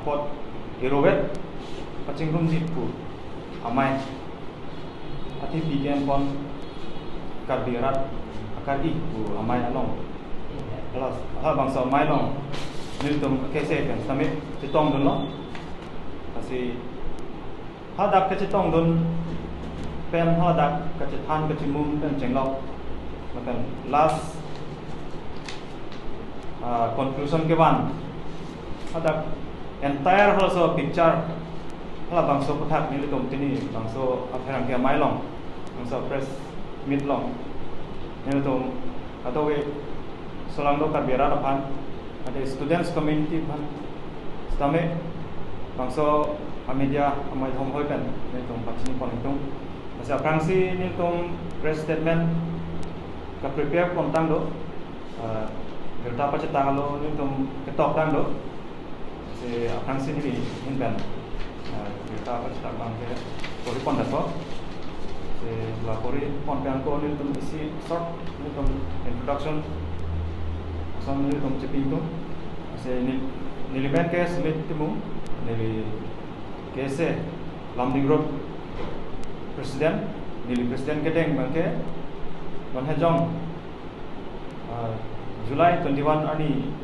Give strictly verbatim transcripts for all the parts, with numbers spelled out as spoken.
Pot irovet pachingrumji pu amei ati pigen pon Karbi arat akari pu amei along. Hala, halabangso amei along nelitum K S A pen sitame chetongdunlo. Lasi hadak kachetongdun pen hadak kachethan kachimum pen chenglok. Lapen last, ah, conclusion kevan hadak entire halaso picture halabangso aputhak nelitum pini bangso apherangke amei along, bangso press meet along nelitum katoke solangdo Karbi arat aphan, ade students community aphan sitame bangso a media amei thom hoi pen nelitum pachini pon ingtung. Lasi aphrangsi nelitum press statement kaprepare pontang do, ah, birta pachetanglo nelitum ketoktang do. Lasi aphrangsi neli ahin pen, ah, birta pachetang abangke pori pon dakpo. Lasi la pori pon pen ako nelitum isi short nelitum introduction ason nelitum chepi ingtung. Lasi ne-, neli men ke Smith Timung, neli K S A Lumding Road President, neli President kedeng abangke non hejong, ah, July twenty-one arni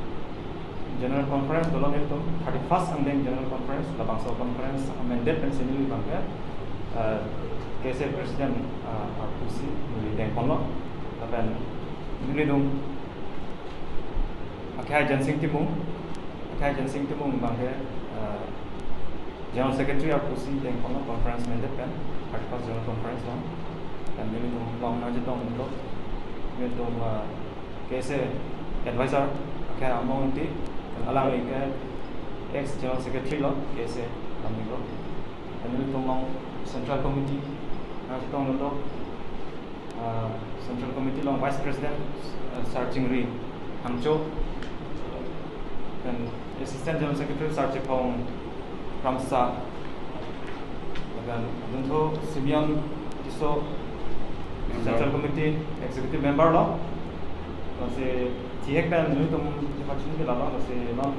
General Conference dolo, nelitum thirty-first angdeng General Conference, labangso conference amended pen si neli abangke, ah, K S A President, ah, arpusi neli dengponlo. Lapen nelitum akhai Jensing Timung, akhai Jensing Timung abangke, ah, General Secretary arpusi dengponlo conference amended pen, thirty-first General Conference along. Lapen nelitum along nangchetongdunlo, nelitum, ah, K S A Advisor akhai Among Ingti, lapen alangli ke ex General Secretary lo K S A Lumding Road. Lapen nelitum along Central Committee nangchetongdunlo, ah, Central Committee along Vice President, ah, Sir Chingri Hangcho, lapen Assistant General Secretary Sir Chephong Kramsa, lapen Duntho Simeon Tisso, Member. Central Committee Executive Member lo. Lasi thihek pen nelitum thipachini ke lalo, lasi non,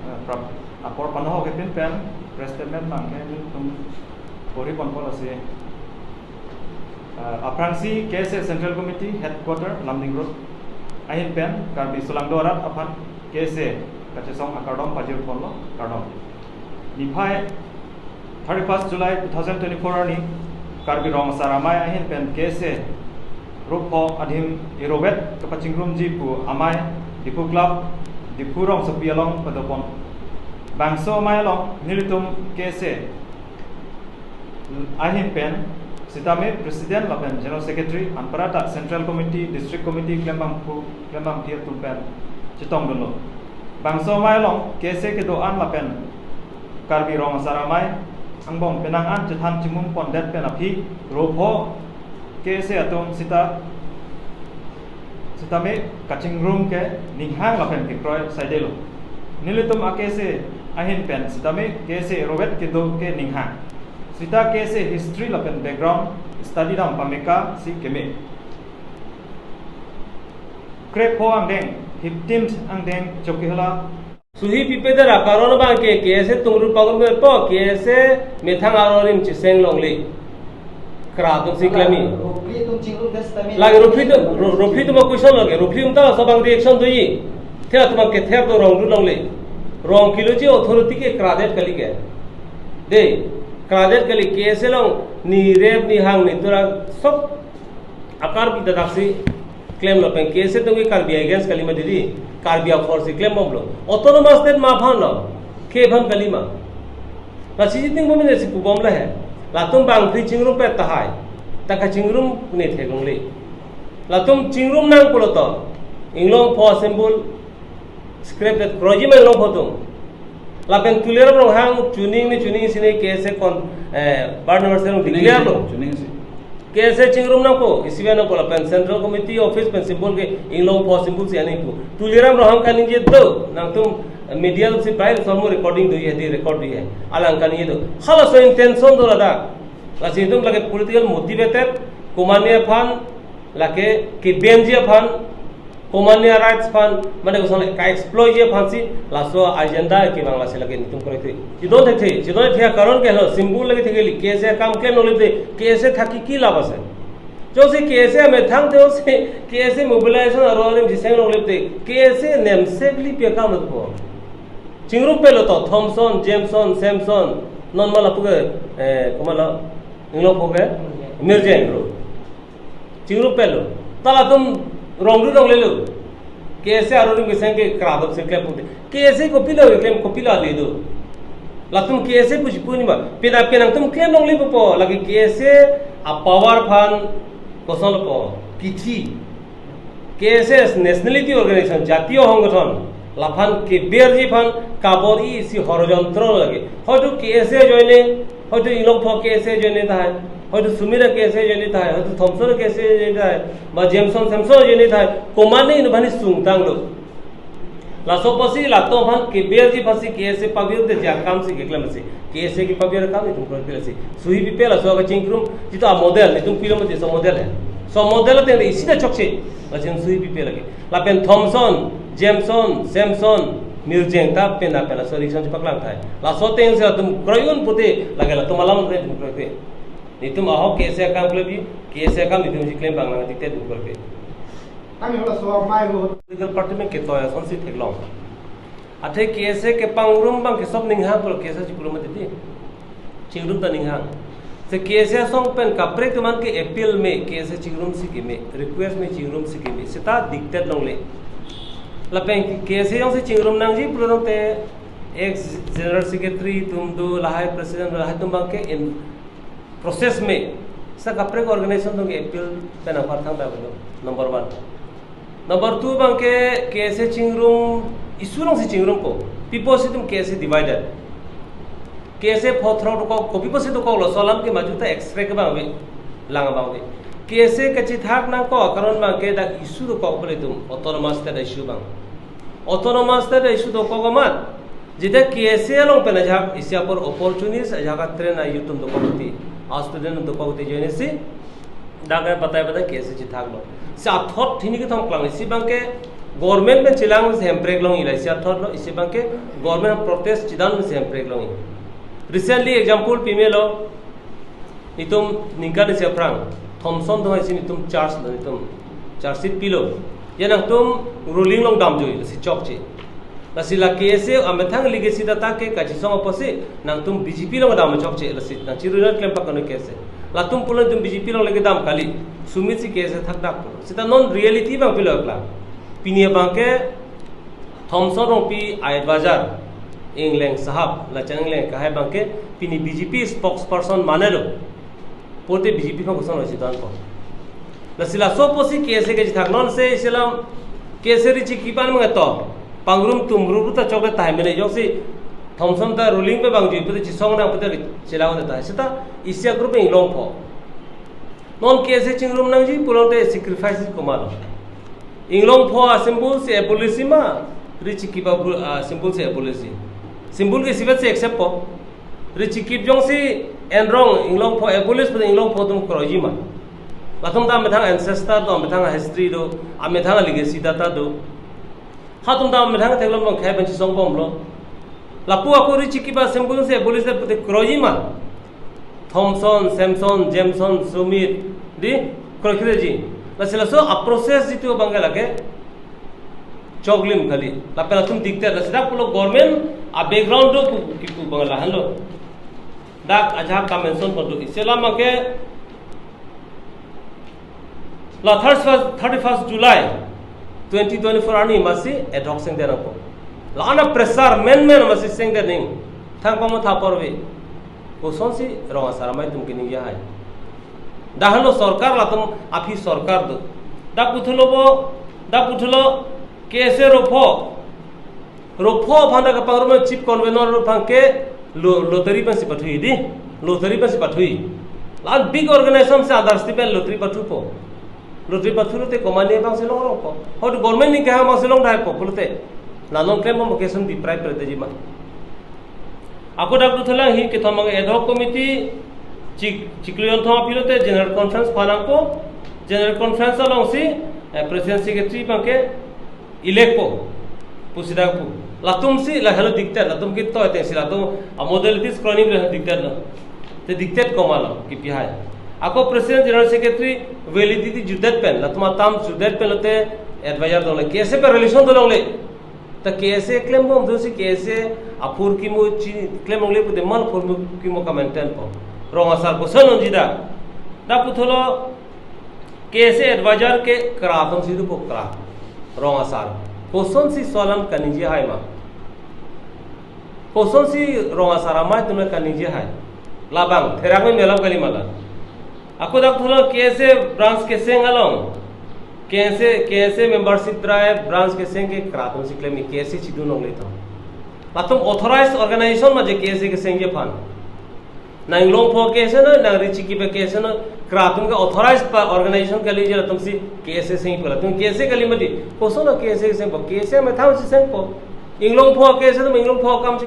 eh, prap-, apor panohok epin pen press statement abangke nelitum pori ponpo. Lasi, eh, aphrangsi K S A Central Committee Headquarter Lumding Road ahin pen Karbi solangdo arat aphan K S A kachesong akardom pajir ponlo, kardom. Niphai thirty-first July two thousand twenty-four arni Karbi Rong Asar Amei ahin pen K S A rup pho adim irovet kapachingrumji pu amei Diphu Club, Diphu rongsopi along padopon. Bangso amei along nelitum K S A ahin pen sitame President lapen General Secretary anparta Central Committee, District Committee klembang phu, klembang phi atum pen chetongdunlo. Bangso amei along K S A kedo-an lapen Karbi Rong Asar Amei angbong penang an chethan chimum pondet pen aphi rup pho K S A atum sita sitame kachingrum ke ninghang lapen kekroi saidelo. Nelitum a K S A ahin pen sitame K S A irovet kedo ke ninghang. Sita K S A history lapen background study dam pameka si keme. Krepho angdeng, fifteenth angdeng Chokihola. Suhi pipe dara karon abangke K S A tungru pangur mepo, K S A methang arorim cheseng longle. Kra atum si klemi. Ruphli atum chingrum das tame. Lagi ruphli atum, ru-, ruphli atum question lagi. Ruphli atum ta laso abang reaction doji. Thela atum kether do rong ru longle. Rong kiloji authority ke kradet kali ke. De, kradet kali K S A along ni rep ni hang ni tura sok akar pi dadak si klemlo pen K S A atum ke Karbi against kalima didi, Karbi akhor si klembomlo. Autonomous state ma aphanlo, ke aphan kalima. Lasi chiting bomine si pubomlo he. Latum bangphli chingrumpe tahai, ta kachingrum ne theklongle. Latum chingrum nang pulote, Inglong pho symbol, scrap that kroji ma Inglong pho atum. Lapen Tuliram Ronghang chuning ni chuning sini K S A kon, eh, Barnabas Terang declare lo. Chuning si. K S A chingrum nangpo, isive nangpo lapen Central Committee office pen symbol ke Inglong pho symbol si aning pu. Tuliram Ronghang kaningje do, nangtum media si prai lason mo recording doji, di record doji. Alang kaningje do. Halaso intention do ladak. Lasi itum lake political motivated, komane aphan, lake kebenji aphan, Komatne a-rights aphan, mane kosonle ka-exploit ji aphansi laso agenda kevang lasi lake netum kroi kroi. Chedon thekthe, chedon thekthe akaron ke lo, simple lake thekthe kali, K S A akam klem longle te, K S A thakki ki labh ase. Jongsi K S A amethang te jongsi K S A mobilization aro arim chiseng longle te, K S A nemsek lipi akam lo po. Chingrum pelo to, Thomson, Jameson, Samson, non ma lapu ke, eh, komat lo, Inglongpho ke, Mirjeng lo. Chingrum pelo. Ta latum rong du rong lelo. K S A aro arim chiseng ke kra do se klem pute. K S A kopilo klem, kopilo ale do. Latum K S A puji pu ni ma. Pina pina tum klem longle po, lake K S A a-power aphan kosonlo po. Kithi. K S A nationality organization, jatiyo songgothon, laphan keber ji aphan kabor-i isi horojontro lake. Hoito K S A ajoine, hoito Inglongpho K S A ajoine tahai, hoito Sumit K S A ajoine tahai, hoito Thomson K S A ajoine tahai, ba Jameson Samson ajoine tahai, komatne inut aphan sungtang lo. Laso apotsi latum aphan keber ji aphansi K S A pabir te ja akamsi keklem si. K S A kepabir akam netum kroi kroi si. Suhi pipe laso kachingrum, jitu a-model, netum pilo mati so model he. So model ateng isi ta chokche. Lachin suhi pipe lake. Lapen Thomson, Jameson, Samson, Mirjeng ta pena pena so election chepaklang tahai. Laso atengsi latum kroi un pute, lake latum alam netum kroi kroi. Netum ahok K S A akam klem ji, K S A akam netum si klem abang nang dikte netum kroi kroi. Kami hala so mai ho. Political party men ketoi asonsi theklong. Athe K S A kepangrum abang ke sob ninghang pulo K S A chingrum mati di. Chingrum ta ninghang. Se K S A asong pen kaprek atum an ke appeal me, K S A chingrumsi keme, request me chingrumsi keme. Seta diktet longle. Lapen K S A jongsi chingrum nangji pulo tangte ex general secretary atum do, lahai president do, lahai atum abang ke in process me. Seta kaprek organization atum ke appeal pen apar thang ta pulo. Number one. Number two abang ke K S A chingrum, issue alongsi chingrum po. Pi apotsi itum K S A divided. K S A pho throk dokok, kopi apotsi dokok laso alam ke maju ta extract abang ave, lang abang ave. K S A kachethak nangkok akaron abang ke dak issue dokok pu ilitum, autonomous state issue abang. Autonomous state issue dokok amat. Jeta K S A along pen ajahak isi apor opportunist ajahak a-train a-youth atum dokok ti, a-student atum dokok ti join isi. Dak ke batai batai K S A chethaklo. Si athot hini kethom klang isi abang ke government pen chelang si hemprek long ila isi athot lo, isi abang ke government protest chedan si hemprek long. Recently example pimelo, itum ningkan isi aphrang Thomson atum isi itum charge lo, itum charge sheet pilo. Ya nangtum ruling along damjoi, lasi chokche. Lasi la K S A amethang legacy data ke kachisong apotsi nangtum B J P along dam chokche, lasi nang chiru na klem pak kanu K S A. Latum pulo itum B J P along lake dam kali. Sumit si K S A thakdak pulo. Seta non reality abang pilo klang. Pini abang ke Thomson Rongpi a-advisor Engleng sahab, lachan Engleng kahai abang ke pini B J P spokesperson mane lo. Pute B J P aphan koson lo chedan po. Lasi laso apotsi K S A kachethak non se isi alam K S A ri chikip an mang to. Pangrum tumru ru ta chokle tahai mene jongsi Thomson ta ruling pen bang jui pute chisong nang pute chelang ta tahai. Seta isi a-group Inglongpho. Non K S A chingrum nangji pulote sacrifice komatlo. Inglongpho a-symbol si abolish ma, ri chikip a-symbol si abolish. Symbol ke isivet si accept po. Ri chikip jongsi enrong Inglongpho abolish pute Inglongpho atum kroiji ma. Latum ta amethang ancestor do, amethang history do, amethang legacy data do. Hatum ta amethang theklong bang khei pen chisong bomlo. Lapu ako ri chikip a-symbol si abolish pute kroiji ma. Thomson, Samson, Jameson, Sumit, di, kroi kroiji. Lasi laso a-process jitu abang ke lake choklim kali. Lapen latum diktet, lasi dak pulo government a-background do pu kipu abang lahenlo. Dak ajahak ka-mention ponpo, isi alam abang ke la thirty-first, thirty-first July twenty twenty-four arni masi ad hoc sengdet nangpo. La ana pressure menmen masi sengdet ning. Thang pamatha porve. Kosonsi rong asar amei atum keningje hai. Dak henlo sorkar, latum aphi sorkar do. Dak puthotlo bo, dak puthotlo K S A ropho. Ropho aphan dak kapangrum chief convener ro aphan ke lo-, lottery pensi pathui di. Lottery pensi pathui. La-an big organization si underestimate lottery pathupo. Lottery pathulote komatne abangsi longrongpo. Hoito government ni kehang abangsi longdaipo pulote. La non klem mo kesun deprive pele ji ma. Ako dak duthulang hi kethom abang ad hoc committee chik-, chiklo jonthom aphi lote general conference panangpo. General conference alongsi Eh, president secretary abangke elect po, pusi dak pu. Latum si lahelo dictate, latum kito ateng si latum a modalities kronim le dictate lo. Te dictate komat lo, kipi hai. Ako president general secretary validity jutdet pen, latum atam jutdet pen lote advisor dongle. K S A pen relation dolongle. Ta K S A klembom do si K S A aphurkimo chi klembom le pute mal phurkimo ka-maintain po. Rong asar koson unji dak. Dak puthot lo K S A advisor ke kra atum si dopo kra. Rong asar. Kosonsi so alam kaningje hai ma. Kosonsi rong asar amei atum kaningje hai. Labang, therak me melam kali ma la. Ako dak puthot lo K S A branch keseng along. K S A, K S A membership drive branch keseng ke kra atum si klem, K S A chidun longle tho. Latum authorized organization ma je K S A kesengji aphan. Nang Inglongpho K S A no, nang Richiki pen K S A no, kra atum ke authorized pa organization kali je latum si K S A sengpo, latum K S A kali mati. Koson lo K S A sengpo, K S A methang si sengpo. Inglongpho K S A atum Inglongpho akam si